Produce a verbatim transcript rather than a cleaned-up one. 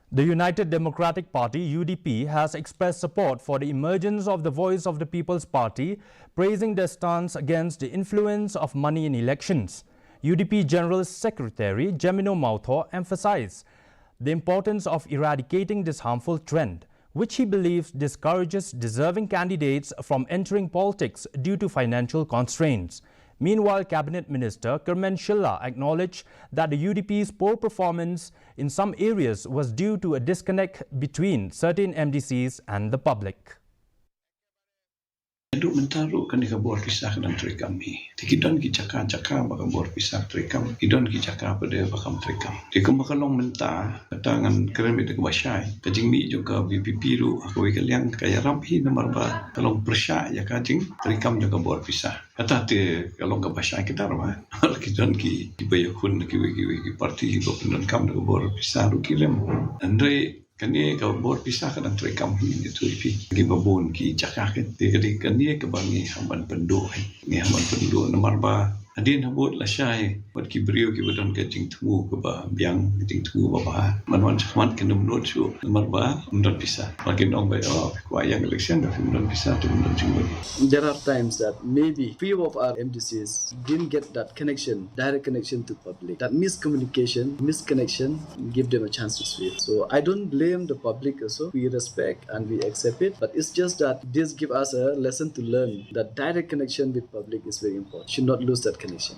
The United Democratic Party, U D P, has expressed support for the emergence of the Voice of the People's Party, praising their stance against the influence of money in elections. U D P General Secretary Jemino Mawthaw emphasized the importance of eradicating this harmful trend, which he believes discourages deserving candidates from entering politics due to financial constraints. Meanwhile, Cabinet Minister Kyrmen Shylla acknowledged that the U D P's poor performance in some areas was due to a disconnect between certain M D Cs and the public. Haduh mynta ruh kane ka bor pisa ka dang treikam hi. Te ki don ki jaka jaka ba ka bor pisa ka treikam, ki don ki jaka pat de ba kam treikam. Te kumba ka long mynta, kata ngan kren beit da kaba shai, ka jingmih jong ka V P P ruh ha kawei ka liang ka ïarap hi, namar ba ka long pyrshah ïa ka jingtreikam jong ka bor pisa. Kata te ka long kaba shai kdar ba namar ki don ki, kiba ïakhun kiwei kiwei ki parti kiba pyndonkam da ka bor pisa ruh ki rem. Hynrei kane ka bor pisa ka dang treikam hi, ngi ïathuh ïa phi, kiba bun ki jaka, ka te ka dei kane kaba ngi hap ban pynduh hi, ngi hap ban pynduh namar ba hadien habud lashai, wat ki briew kiba don ka jingthmu kaba biang, ka jingthmu ba bha, ban wan shakhmat kin ym nud shuh namar ba ym don pisa. Ba kin ong ba, oh, kwah ïa election, ba ym don pisa, te ym don jingmut. There are times that maybe few of our M D Cs didn't get that connection, direct connection to public. That miscommunication, misconnection, give them a chance to sweep. So I don't blame the public also. We respect and we accept it. But it's just that this give us a lesson to learn that direct connection with public is very important. Should not lose that connection.